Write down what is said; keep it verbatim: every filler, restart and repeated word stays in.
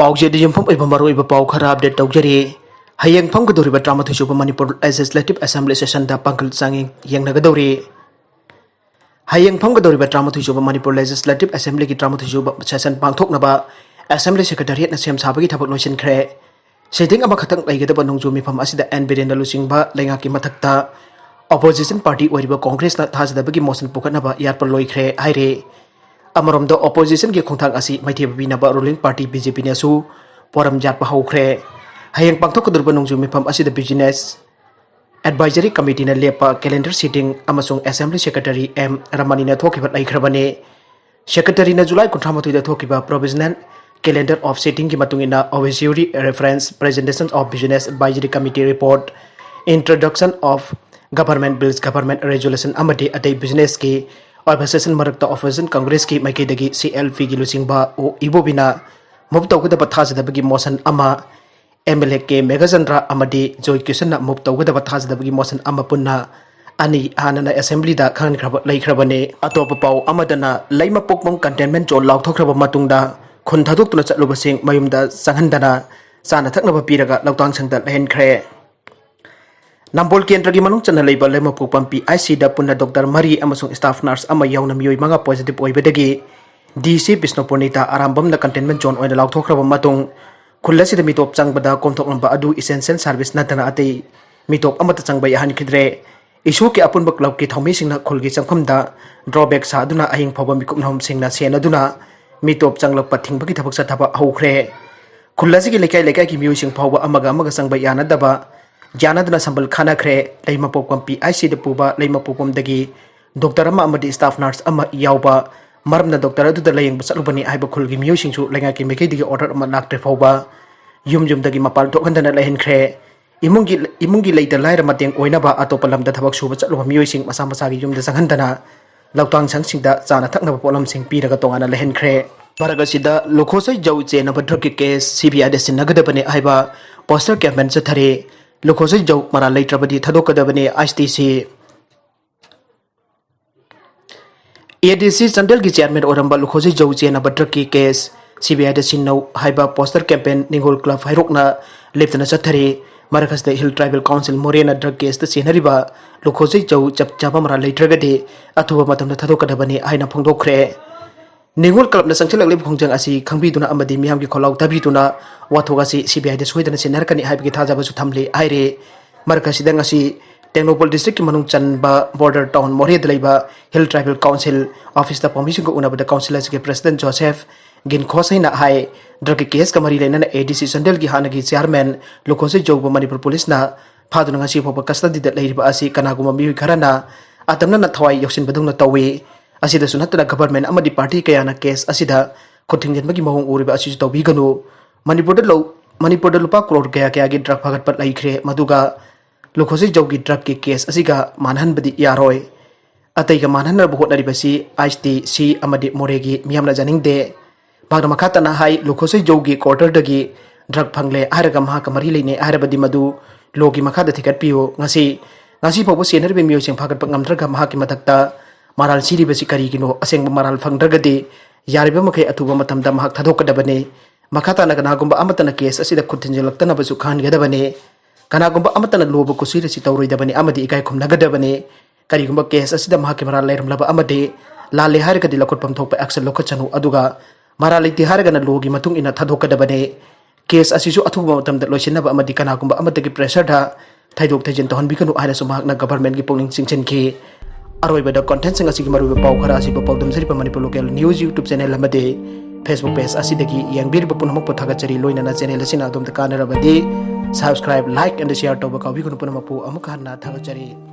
ꯄꯥꯎꯖꯦꯗ ꯌꯨꯝꯐꯝ ꯑꯣꯏꯕ ꯃꯔꯨꯑꯣꯏꯕ ꯄꯥꯎ ꯈꯔ ꯑꯞꯗꯦꯠ ꯇꯧꯖꯔꯤ꯫ ꯍꯌꯦꯡ ꯐꯝꯒꯗꯧꯔꯤꯕ ꯇꯔꯥꯃꯥꯊꯣꯏ ꯁꯨꯕ ꯃꯅꯤꯄꯨꯔ ꯂꯦꯖꯤꯁꯂꯦꯇꯤꯚ ꯑꯦꯁꯦꯝꯕ꯭ꯂꯤ ꯁꯦꯁꯟꯗ ꯄꯥꯡꯒꯜ ꯆꯥꯡꯌꯦꯡ ꯌꯦꯡꯅꯒꯗꯧꯔꯤ꯫ ꯍꯌꯦꯡ ꯐꯝꯒꯗꯧꯔꯤꯕ ꯇꯔꯥꯃꯥꯊꯣꯏ ꯁꯨꯕ ꯃꯅꯤꯄꯨꯔ ꯂꯦꯖꯤꯁꯂꯦꯇꯤꯚ ꯑꯦꯁꯦꯝꯕ꯭ꯂꯤꯒꯤ ꯇꯔꯥꯃꯥꯊꯣꯏ ꯁꯨꯕ ꯁꯦꯁꯟ ꯄꯥꯡꯊꯣꯛꯅꯕ ꯑꯦꯁꯦꯝꯕ꯭ꯂꯤ ꯁꯦꯀ꯭ꯔꯦꯇꯦꯔꯤꯌꯦꯠꯅ ꯁꯦꯝ ꯁꯥꯕꯒꯤ ꯊꯕꯛ ꯂꯣꯏꯁꯤꯟꯈ꯭ꯔꯦ꯫ ꯁꯤꯇꯤꯡ ꯑꯃꯈꯛꯇꯪ ꯂꯩꯒꯗꯕ ꯅꯣꯡꯖꯨ ꯃꯤꯐꯝ ꯑꯁꯤꯗ ꯑꯦꯟ ꯕꯤꯔꯦꯟꯗ ꯂꯨꯆꯤꯡꯕ ꯂꯩꯉꯥꯛꯀꯤ ꯃꯊꯛꯇ ꯑꯣꯄꯣꯖꯤꯁꯟ ꯄꯥꯔꯇꯤ ꯑꯣꯏꯔꯤꯕ ꯀꯣꯡꯒ꯭ꯔꯦꯁꯅ ꯊꯥꯖꯗꯕꯒꯤ ꯃꯣꯁꯟ ꯄꯨꯈꯠꯅꯕ ꯌꯥꯠꯄ ꯂꯣꯏꯈ꯭ꯔꯦ ꯍꯥꯏꯔꯦ꯫ ꯑꯃꯔꯣꯝꯗ, ꯑꯣꯄꯣꯖꯤꯁꯟꯒꯤ ꯈꯣꯡꯊꯥꯡ ꯑꯁꯤ ꯃꯥꯏꯊꯤꯕ ꯄꯤꯅꯕ ꯔꯨꯂꯤꯡ ꯄꯥꯔꯇꯤ ꯕꯤ ꯖꯦ ꯄꯤꯅꯁꯨ ꯄꯣꯔꯝ ꯌꯥꯠꯄ ꯍꯧꯈ꯭ꯔꯦ꯫ ꯍꯌꯦꯡ ꯄꯥꯡꯊꯣꯛꯀꯗꯧꯔꯤꯕ ꯅꯣꯡꯖꯨ ꯃꯤꯐꯝ ꯑꯁꯤꯗ ꯕꯤꯖꯤꯅꯦꯁ ꯑꯦꯗꯚꯥꯏꯖꯔꯤ ꯀꯃꯤꯇꯤꯅ ꯂꯦꯞꯄ ꯀꯦꯂꯦꯟꯗꯔ ꯁꯤꯇꯤꯡ ꯑꯃꯁꯨꯡ ꯑꯦꯁꯦꯝꯕ꯭ꯂꯤ ꯁꯦꯀ꯭ꯔꯦꯇꯔꯤ ꯑꯦꯝ ꯔꯃꯅꯤꯅ ꯊꯣꯛꯈꯤꯕ ꯂꯩꯈ꯭ꯔꯕꯅꯤ꯫ ꯁꯦꯀ꯭ꯔꯦꯇꯔꯤꯅ ꯖꯨꯂꯥꯏ ꯀꯨꯟꯊ꯭ꯔꯥ ꯃꯥꯊꯣꯏꯗ ꯊꯣꯛꯈꯤꯕ provisional calendar of sittingꯒꯤ ꯃꯇꯨꯡ ꯏꯟꯅ obituary reference, presentation of business advisory committee report, introduction of government bills, government resolution ꯑꯃꯗꯤ ꯑꯇꯩ ꯕꯤꯖꯤꯅꯦꯁꯀꯤ ꯑꯣꯏꯕ ꯁꯦꯁꯟ ꯃꯔꯛꯇ ꯑꯣꯄꯣꯖꯤꯁꯟ ꯀꯪꯒ꯭ꯔꯦꯁꯀꯤ ꯃꯥꯏꯀꯩꯗꯒꯤ ꯁꯤ ꯑꯦꯜ ꯄꯤꯒꯤ ꯂꯨꯆꯤꯡꯕ ꯑꯣ ꯏꯕꯣꯕꯤꯅ ꯃꯨꯚ ꯇꯧꯒꯗꯕ ꯊꯥꯖꯗꯕꯒꯤ ꯃꯣꯁꯟ ꯑꯃ, M L A K Meghachandra ꯑꯃꯗꯤ ꯖꯣꯏ ꯀꯤꯁꯟꯅ ꯃꯨꯚ ꯇꯧꯒꯗꯕ ꯊꯥꯖꯗꯕꯒꯤ ꯃꯣꯁꯟ ꯑꯃ ꯄꯨꯟꯅ ꯑꯅꯤ ꯍꯥꯟꯅꯅ ꯑꯦꯁꯦꯝꯕ꯭ꯂꯤꯗ ꯈꯪꯍꯟꯈ꯭ꯔꯕ ꯂꯩꯈ꯭ꯔꯕꯅꯤ꯫ ꯑꯇꯣꯞꯄ ꯄꯥꯎ ꯑꯃꯗꯅ, ꯂꯩꯃꯄꯣꯛꯄꯝ ꯀꯟꯇꯦꯟꯃꯦꯟ ꯖꯣꯟ ꯂꯥꯎꯊꯣꯛꯈ꯭ꯔꯕ ꯃꯇꯨꯡꯗ ꯈꯨꯟ ꯊꯥꯗꯣꯛꯇꯨꯅ ꯆꯠꯂꯨꯕꯁꯤꯡ ꯃꯌꯨꯝꯗ ꯆꯪꯍꯟꯗꯅ ꯆꯥꯅ ꯊꯛꯅꯕ ꯄꯤꯔꯒ ꯂꯧꯇꯥꯡꯁꯪꯗ ꯂꯩꯍꯟꯈ꯭ꯔꯦ꯫ ꯅꯝꯕꯣꯜ ꯀꯦꯟꯗ꯭ꯔꯒꯤ ꯃꯅꯨꯡ ꯆꯟꯅ ꯂꯩꯕ ꯂꯩꯃꯄꯣꯛꯄꯝ ꯄꯤ ꯑꯥꯏ ꯁꯤꯗ ꯄꯨꯟꯅ ꯗꯣꯛꯇꯔ ꯃꯔꯤ ꯑꯃꯁꯨꯡ ꯁ꯭ꯇꯥꯐ ꯅꯔꯁ ꯑꯃ ꯌꯥꯎꯅ ꯃꯤꯑꯣꯏ ꯃꯉꯥ ꯄꯣꯖꯤꯇꯤꯚ ꯑꯣꯏꯕꯗꯒꯤ ꯗꯤ ꯁꯤ ꯕꯤꯁꯅꯨꯄꯨꯔ ꯅꯤꯇꯥ ꯑꯔꯥꯝꯕꯝꯅ ꯀꯟꯇꯦꯟꯃꯦꯟ ꯖꯣꯟ ꯑꯣꯏꯅ ꯂꯥꯎꯊꯣꯛꯈ꯭ꯔꯕ ꯃꯇꯨꯡ, ꯈꯨꯜ ꯑꯁꯤꯗ ꯃꯤꯇꯣꯞ ꯆꯪꯕꯗ ꯀꯣꯝꯊꯣꯛꯂꯝꯕ ꯑꯗꯨ ꯏꯁꯦꯟꯁꯤꯌꯦꯜ ꯁꯥꯔꯚꯤꯁ ꯅꯠꯇꯅ ꯑꯇꯩ ꯃꯤꯇꯣꯞ ꯑꯃꯠꯇ ꯆꯪꯕ ꯌꯥꯍꯟꯈꯤꯗ꯭ꯔꯦ꯫ ꯏꯁꯨꯒꯤ ꯑꯄꯨꯟꯕ ꯀ꯭ꯂꯕꯀꯤ ꯊꯧꯃꯤꯁꯤꯡꯅ ꯈꯨꯜꯒꯤ ꯆꯪꯐꯝꯗ ꯗ꯭ꯔꯣꯕꯦꯛ ꯁꯥꯗꯨꯅ ꯑꯍꯤꯡ ꯐꯥꯎꯕ ꯃꯤꯀꯨꯞ ꯅꯍꯨꯝꯁꯤꯡꯅ ꯁꯦꯟꯅꯗꯨꯅ ꯃꯤꯇꯣꯞ ꯆꯪꯂꯛꯄ ꯊꯤꯡꯕꯒꯤ ꯊꯕꯛ ꯆꯠꯊꯕ ꯍꯧꯈ꯭ꯔꯦ꯫ ꯈꯨꯜ ꯑꯁꯤꯒꯤ ꯂꯩꯀꯥꯏ ꯂꯩꯀꯥꯏꯒꯤ ꯃꯤꯑꯣꯏꯁꯤꯡ ꯐꯥꯎꯕ ꯑꯃꯒ ꯑꯃꯒ ꯆꯪꯕ ꯌꯥꯅꯗꯕ, ꯌꯥꯅꯗꯅ ꯁꯝꯕꯜ ꯈꯥꯅꯈ꯭ꯔꯦ꯫ ꯂꯩꯃꯄꯣꯛꯄꯝ ꯄꯤ ꯑꯥꯏ ꯁꯤꯗ ꯄꯨꯕ ꯂꯩꯃꯄꯣꯛꯄꯝꯗꯒꯤ ꯗꯣꯛꯇꯔ ꯑꯃ ꯑꯃꯗꯤ ꯁ꯭ꯇꯥꯐ ꯅꯔꯁ ꯑꯃ ꯌꯥꯎꯕ ꯃꯔꯝꯅ ꯗꯣꯛꯇꯔ ꯑꯗꯨꯗ ꯂꯥꯌꯦꯡꯕ ꯆꯠꯂꯨꯕꯅꯤ ꯍꯥꯏꯕ ꯈꯨꯜꯒꯤ ꯃꯤꯑꯣꯏꯁꯤꯡꯁꯨ ꯂꯩꯉꯥꯛꯀꯤ ꯃꯥꯏꯀꯩꯗꯒꯤ ꯑꯣꯔꯗꯔ ꯑꯃ ꯂꯥꯛꯇ꯭ꯔꯤ ꯐꯥꯎꯕ ꯌꯨꯝ ꯌꯨꯝꯗꯒꯤ ꯃꯄꯥꯟ ꯊꯣꯛꯍꯟꯗꯅ ꯂꯩꯍꯟꯈ꯭ꯔꯦ꯫ ꯏꯃꯨꯡꯒꯤ, ꯏꯃꯨꯡꯒꯤ ꯂꯩꯇ ꯂꯥꯏꯔ ꯃꯇꯦꯡ ꯑꯣꯏꯅꯕ ꯑꯇꯣꯞꯄ ꯂꯝꯗ ꯊꯕꯛ ꯁꯨꯕ ꯆꯠꯂꯨꯕ ꯃꯤꯑꯣꯏꯁꯤꯡ ꯃꯁꯥ ꯃꯁꯥꯒꯤ ꯌꯨꯝꯗ ꯆꯪꯍꯟꯗꯅ ꯂꯧꯇꯥꯡꯁꯪꯁꯤꯡꯗ ꯆꯥꯅ ꯊꯛꯅꯕ ꯄꯣꯠꯂꯝꯁꯤꯡ ꯄꯤꯔꯒ ꯇꯣꯉꯥꯟꯅ ꯂꯩꯍꯟꯈ꯭ꯔꯦ꯫ ꯃꯔꯛ ꯑꯁꯤꯗ ꯂꯨꯈꯣꯁꯩ ꯖꯧ ꯆꯦꯟꯅꯕ ꯗ꯭ꯔꯒꯀꯤ ꯀꯦꯁ ꯁꯤ ꯕꯤ ꯑꯥꯏꯗ ꯁꯤꯟꯅꯒꯗꯕꯅꯤ ꯍꯥꯏꯕ ꯄꯣꯁꯇꯔ ꯀꯦꯝꯄꯦꯟ ꯆꯠꯊꯔꯤ꯫ ꯂꯨꯈꯣꯁꯩ ꯖꯧ ꯃꯔꯥꯜ ꯂꯩꯇ꯭ꯔꯕꯗꯤ ꯊꯥꯗꯣꯛꯀꯗꯕꯅꯤ ꯑꯥꯏ ꯁꯤ ꯇꯤ ꯁꯤ꯫ ꯑꯦ ꯗꯤ ꯁꯤ ꯆꯥꯟꯗꯦꯜꯒꯤ ꯆꯤꯌꯥꯔꯃꯦꯟ ꯑꯣꯏꯔꯝꯕ ꯂꯨꯈꯣꯁꯩ ꯖꯧ ꯆꯦꯟꯅꯕ ꯗ꯭ꯔꯒꯀꯤ ꯀꯦꯁ ꯁꯤ ꯕꯤ ꯑꯥꯏꯗ ꯁꯤꯟꯅꯧ ꯍꯥꯏꯕ ꯄꯣꯁꯇꯔ ꯀꯦꯝꯄꯦꯟ ꯅꯤꯉꯣꯜ ꯀ꯭ꯂꯕ ꯍꯩꯔꯣꯛꯅ ꯂꯦꯞꯇꯅ ꯆꯠꯊꯔꯤ꯫ ꯃꯔꯛ ꯑꯁꯤꯗ ꯍꯤꯜ ꯇ꯭ꯔꯥꯏꯕꯦꯜ ꯀꯥꯎꯟꯁꯤꯜ ꯃꯣꯔꯦꯅ ꯗ꯭ꯔꯒ ꯀꯦꯁꯇ ꯆꯦꯟꯅꯔꯤꯕ ꯂꯨꯈꯣꯖꯩ ꯖꯧ ꯆꯞ ꯆꯥꯕ ꯃꯔꯥꯜ ꯂꯩꯇ꯭ꯔꯒꯗꯤ ꯑꯊꯨꯕ ꯃꯇꯝꯗ ꯊꯥꯗꯣꯛꯀꯗꯕꯅꯤ ꯍꯥꯏꯅ ꯐꯣꯡꯗꯣꯛꯈ꯭ꯔꯦ꯫ ꯅꯤꯉꯣꯜ ꯀ꯭ꯂꯕꯅ ꯆꯪꯁꯤꯜꯂꯛꯂꯤꯕ ꯈꯣꯡꯖꯪ ꯑꯁꯤ ꯈꯪꯕꯤꯗꯨꯅ ꯑꯃꯗꯤ ꯃꯤꯌꯥꯝꯒꯤ ꯈꯣꯜꯂꯥꯎ ꯇꯥꯕꯤꯗꯨꯅ ꯋꯥꯊꯣꯛ ꯑꯁꯤ ꯁꯤ ꯕꯤ ꯑꯥꯏꯗ ꯁꯣꯏꯗꯅ ꯁꯤꯟꯅꯔꯛꯀꯅꯤ ꯍꯥꯏꯕꯒꯤ ꯊꯥꯖꯕꯁꯨ ꯊꯝꯂꯤ ꯍꯥꯏꯔꯤ꯫ ꯃꯔꯛ ꯑꯁꯤꯗ ꯉꯁꯤ ꯇꯦꯡꯅꯧꯄꯜ ꯗꯤꯁꯇ꯭ꯔꯤꯛꯀꯤ ꯃꯅꯨꯡ ꯆꯟꯕ ꯕꯣꯔꯗꯔ ꯇꯥꯎꯟ ꯃꯣꯔꯦꯗ ꯂꯩꯕ ꯍꯤꯜ ꯇ꯭ꯔꯥꯏꯕꯦꯜ ꯀꯥꯎꯟꯁꯤꯜ ꯑꯣꯐꯤꯁꯇ ꯄꯥꯎꯃꯤꯁꯤꯡꯒ ꯎꯅꯕꯗ ꯀꯥꯎꯟꯁꯤꯜ ꯑꯁꯤꯒꯤ ꯄ꯭ꯔꯦꯁꯤꯗꯦꯟ ꯖꯣꯁꯦꯐ ꯒꯤꯟꯈꯣꯁ ꯍꯥꯏꯅ ꯍꯥꯏ, ꯗ꯭ꯔꯒꯀꯤ ꯀꯦꯁꯀ ꯃꯔꯤ ꯂꯩꯅꯅ ꯑꯦ ꯗꯤ ꯁꯤ ꯆꯥꯟꯗꯦꯜꯒꯤ ꯍꯥꯟꯅꯒꯤ ꯆꯤꯌꯥꯔꯃꯦꯟ ꯂꯨꯈꯣꯖꯩ ꯖꯧꯕꯨ ꯃꯅꯤꯄꯨꯔ ꯄꯨꯂꯤꯁꯅ ꯐꯥꯗꯨꯅ ꯉꯁꯤ ꯐꯥꯎꯕ ꯀꯁꯇꯗꯤꯗ ꯂꯩꯔꯤꯕ ꯑꯁꯤ ꯀꯅꯥꯒꯨꯝꯕ ꯃꯤꯑꯣꯏ ꯈꯔꯅ ꯑꯇꯝꯅꯅ ꯊꯋꯥꯏ ꯌꯥꯎꯁꯤꯟꯕꯗꯧꯅ ꯇꯧꯏ꯫ ꯑꯁꯤꯗꯁꯨ ꯅꯠꯇꯅ ꯒꯚꯔꯟꯃꯦꯟ ꯑꯃꯗꯤ ꯄꯥꯔꯇꯤ ꯀꯌꯥꯅ ꯀꯦꯁ ꯑꯁꯤꯗ ꯈꯨꯠ ꯊꯤꯡꯖꯤꯟꯕꯒꯤ ꯃꯑꯣꯡ ꯎꯔꯤꯕ ꯑꯁꯤꯁꯨ ꯇꯧꯕꯤꯒꯅꯨ꯫ ꯃꯅꯤꯄꯨꯔꯗ ꯂꯧ-, ꯃꯅꯤꯄꯨꯔꯗ ꯂꯨꯄꯥ ꯀ꯭ꯔꯣꯔ ꯀꯌꯥ ꯀꯌꯥꯒꯤ ꯗ꯭ꯔꯒ ꯐꯥꯒꯠꯄ ꯂꯩꯈ꯭ꯔꯦ, ꯃꯗꯨꯒ ꯂꯨꯈꯣꯖꯩ ꯖꯧꯒꯤ ꯗ꯭ꯔꯒꯀꯤ ꯀꯦꯁ ꯑꯁꯤꯒ ꯃꯥꯟꯅꯍꯟꯕꯗꯤ ꯌꯥꯔꯣꯏ꯫ ꯑꯇꯩꯒ ꯃꯥꯟꯅꯍꯟꯅꯕ ꯍꯣꯠꯅꯔꯤꯕꯁꯤ ꯑꯥꯏꯁ ꯇꯤ ꯁꯤ ꯑꯃꯗꯤ ꯃꯣꯔꯦꯒꯤ ꯃꯤꯌꯥꯝꯅ ꯌꯥꯅꯤꯡꯗꯦ꯫ ꯃꯍꯥꯛꯅ ꯃꯈꯥ ꯇꯥꯅ ꯍꯥꯏ, ꯂꯨꯈꯣꯖꯩ ꯖꯧꯒꯤ ꯀ꯭ꯋꯥꯔꯇꯔꯗꯒꯤ ꯗ꯭ꯔꯒ ꯐꯪꯂꯦ ꯍꯥꯏꯔꯒ ꯃꯍꯥꯛꯀ ꯃꯔꯤ ꯂꯩꯅꯩ ꯍꯥꯏꯔꯕꯗꯤ ꯃꯗꯨ ꯂꯣꯒꯤ ꯃꯈꯥꯗ ꯊꯤꯒꯠꯄꯤꯌꯨ꯫ ꯉꯁꯤ, ꯉꯁꯤ ꯐꯥꯎꯕ ꯆꯦꯟꯅꯔꯤꯕ ꯃꯤꯑꯣꯏꯁꯤꯡ ꯐꯥꯒꯠꯄ ꯉꯝꯗ꯭ꯔꯒ ꯃꯍꯥꯛꯀꯤ ꯃꯊꯛꯇ ꯃꯔꯥꯜ ꯁꯤꯔꯤꯕꯁꯤ ꯀꯔꯤꯒꯤꯅꯣ? ꯑꯁꯦꯡꯕ ꯃꯔꯥꯜ ꯐꯪꯗ꯭ꯔꯒꯗꯤ ꯌꯥꯔꯤꯕ ꯃꯈꯩ ꯑꯊꯨꯕ ꯃꯇꯝꯗ ꯃꯍꯥꯛ ꯊꯥꯗꯣꯛꯀꯗꯕꯅꯤ꯫ ꯃꯈꯥ ꯇꯥꯅ ꯀꯅꯥꯒꯨꯝꯕ ꯑꯃꯠꯇꯅ ꯀꯦꯁ ꯑꯁꯤꯗ ꯈꯨꯠ ꯊꯤꯟꯖꯤꯜꯂꯛꯇꯅꯕꯁꯨ ꯈꯪꯍꯟꯒꯗꯕꯅꯤ꯫ ꯀꯅꯥꯒꯨꯝꯕ ꯑꯃꯠꯇꯅ ꯂꯣꯕꯨ ꯀꯨꯁꯤꯔꯁꯤ ꯇꯧꯔꯣꯏꯗꯕꯅꯤ ꯑꯃꯗꯤ ꯏꯀꯥꯏ ꯈꯨꯝꯅꯒꯗꯕꯅꯤ꯫ ꯀꯔꯤꯒꯨꯝꯕ ꯀꯦꯁ ꯑꯁꯤꯗ ꯃꯍꯥꯛꯀꯤ ꯃꯔꯥꯜ ꯂꯩꯔꯝꯂꯕ ꯑꯃꯗꯤ ꯂꯥꯜꯂꯦ ꯍꯥꯏꯔꯒꯗꯤ ꯂꯧꯈꯠꯐꯝ ꯊꯣꯛꯄ ꯑꯦꯛꯁꯟ ꯂꯧꯈꯠꯁꯅꯨ, ꯑꯗꯨꯒ ꯃꯔꯥꯜ ꯂꯩꯇꯦ ꯍꯥꯏꯔꯒꯅ ꯂꯣꯒꯤ ꯃꯇꯨꯡ ꯏꯟꯅ ꯊꯥꯗꯣꯛꯀꯗꯕꯅꯤ꯫ ꯀꯦꯁ ꯑꯁꯤꯁꯨ ꯑꯊꯨꯕ ꯃꯇꯝꯗ ꯂꯣꯏꯁꯤꯟꯅꯕ ꯑꯃꯗꯤ ꯀꯅꯥꯒꯨꯝꯕ ꯑꯃꯠꯇꯒꯤ ꯄ꯭ꯔꯦꯁꯔꯗ ꯊꯩꯗꯣꯛ ꯊꯩꯖꯤꯟ ꯇꯧꯍꯟꯕꯤꯒꯅꯨ ꯍꯥꯏꯅꯁꯨ ꯃꯍꯥꯛꯅ ꯒꯚꯔꯟꯃꯦꯟꯒꯤ ꯄꯨꯛꯅꯤꯡ ꯆꯤꯡꯁꯤꯟꯈꯤ꯫ ꯑꯔꯣꯏꯕꯗ ꯀꯣꯟꯇꯦꯟꯁꯤꯡ ꯑꯁꯤꯒꯤ ꯃꯔꯨꯑꯣꯏꯕ ꯄꯥꯎ ꯈꯔ ꯑꯁꯤꯕꯨ ꯄꯥꯎꯗꯝꯖꯔꯤꯕ Manipur local news YouTube channel ꯑꯃꯗꯤ ꯐꯦꯁꯕꯨꯛ ꯄꯦꯖ ꯑꯁꯤꯗꯒꯤ ꯌꯦꯡꯕꯤꯔꯤꯕ ꯄꯨꯝꯅꯃꯛꯄꯨ ꯊꯥꯒꯠꯆꯔꯤ꯫ ꯂꯣꯏꯅꯅ ꯆꯦꯅꯦꯜ ꯑꯁꯤꯅ ꯑꯗꯣꯝꯗ ꯀꯥꯟꯅꯔꯕꯗꯤ subscribe, like and share ꯇꯧꯕ ꯀꯥꯎꯕꯤꯒꯅꯨ꯫ ꯄꯨꯝꯅꯃꯛꯄꯨ ꯑꯃꯨꯛ ꯍꯟꯅ ꯊꯥꯒꯠꯆꯔꯤ꯫